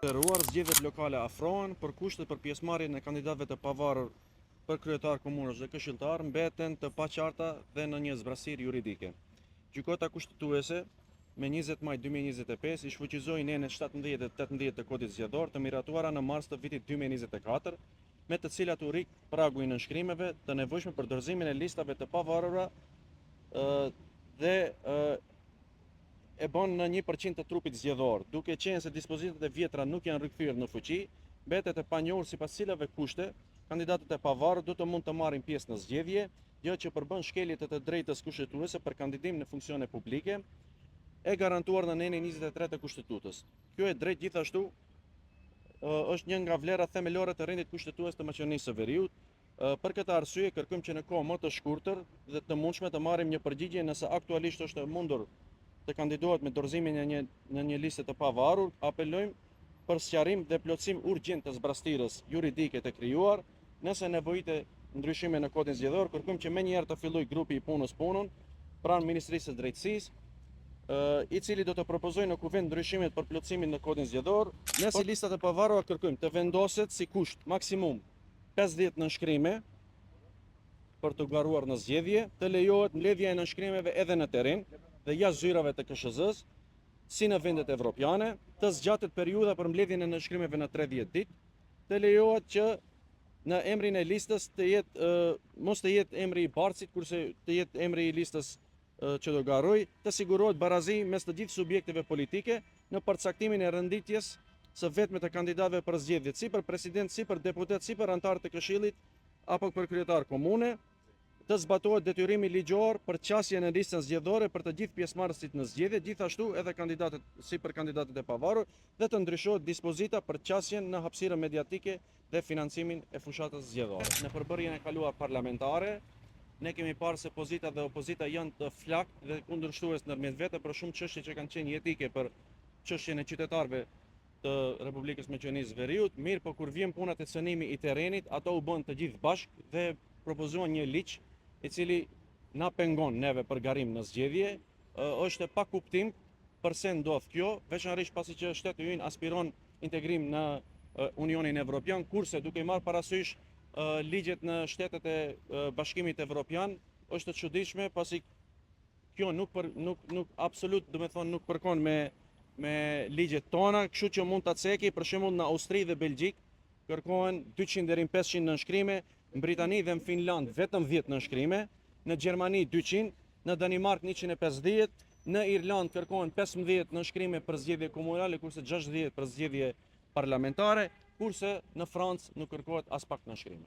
Nderuar, zgjedhjet lokale afrohen, por kushtet për pjesëmarrjen e kandidatëve të pavarur për kryetar komunës dhe këshilltar mbeten të paqarta dhe në një zbrazëtirë juridike. Gjykata Kushtetuese me 20 maj 2025 i shfuqizoi nenet 17 dhe 18 të Kodit Zgjedhor të miratuara në mars të vitit 2024, me të cilat u rrit pragu i nënshkrimeve të nevojshme për dorëzimin e listave të pavarura dhe e bën në 1% të trupit zgjedhor. Duke qenë se dispozitat e vjetra nuk janë rikthyer në fuqi, mbetet e panjohur sipas cilave kushte kandidatët e pavarur do të mund të marrin pjesë në zgjedhje, gjë që përbën shkelje të të drejtës kushtetuese për kandidim në funksione publike, e garantuar në nenin 23 të Kushtetutës. Kjo e drejtë gjithashtu është një nga vlerat themelore të rendit kushtetues të Maqedonisë së Veriut. Për këtë arsye kërkojmë që në kohë më të shkurtër dhe të mundshme të marrim një përgjigje nëse aktualisht është e mundur të kandidohet me dorëzimin e një në një liste të pavarur, apelojmë për sqarim dhe plotësim urgjent të zbrazëtirës juridike të krijuar, nëse nevojitet ndryshime në kodin zgjedhor, kërkojmë që menjëherë të fillojë grupi i punës punën pranë Ministrisë së Drejtësisë, i cili do të propozojë në kuvend ndryshimet për plotësimin në kodin zgjedhor. Ne si listat e pavarura kërkojmë të vendoset si kusht maksimum 50 nënshkrime për të garuar në zgjedhje, të lejohet mbledhja e nënshkrimeve edhe në terren dhe jashtë zyrave të KSHZ-s, si në vendet evropiane, të zgjatet periudha për mbledhjen e nënshkrimeve në 30 ditë, të lejohet që në emrin e listës të jetë mos të jetë emri i bartësit, kurse të jetë emri i listës që do garoj, të sigurohet barazi mes të gjithë subjekteve politike në përcaktimin e renditjes së vetme të kandidatëve për zgjedhjet, si për president, si për deputet, si për anëtar të këshillit apo për kryetar komune, të zbatohet detyrimi ligjor për qasje në listën zgjedhore për të gjithë pjesëmarrësit në zgjedhje, gjithashtu edhe kandidatët si për kandidatët e pavarur dhe të ndryshohet dispozita për qasjen në hapësirën mediatike dhe financimin e fushatës zgjedhore. Në përbërjen e kaluar parlamentare, ne kemi parë se pozita dhe opozita janë të flaktë dhe kundërshtues ndërmjet vete për shumë çështje që kanë qenë jetike për çështjen e qytetarëve të Republikës Maqedonisë së Veriut, mirë po kur vjen puna te cënimi i terrenit, ato u bënë të gjithë bashkë dhe propozuan një ligj i cili na pengon neve për garim në zgjedhje, është e pakuptim përse ndodh kjo, veçanërisht pasi që shteti ynë aspiron integrim në Unionin Evropian, kurse duke marrë parasysh ligjet në shtetet e Bashkimit Evropian, është e çuditshme pasi kjo nuk për nuk nuk absolut, do të thonë nuk përkon me me ligjet tona, kështu që mund ta ceki, për shembull në Austri dhe Belgjik kërkohen 200 deri në 500 nënshkrime, në Britani dhe në Finland vetëm 10 nënshkrime, në Gjermani 200, në Danimark 150, në Irland kërkohen 15 nënshkrime për zgjedhje komunale, kurse 60 për zgjedhje parlamentare, kurse në Francë nuk kërkohet as pak nënshkrime.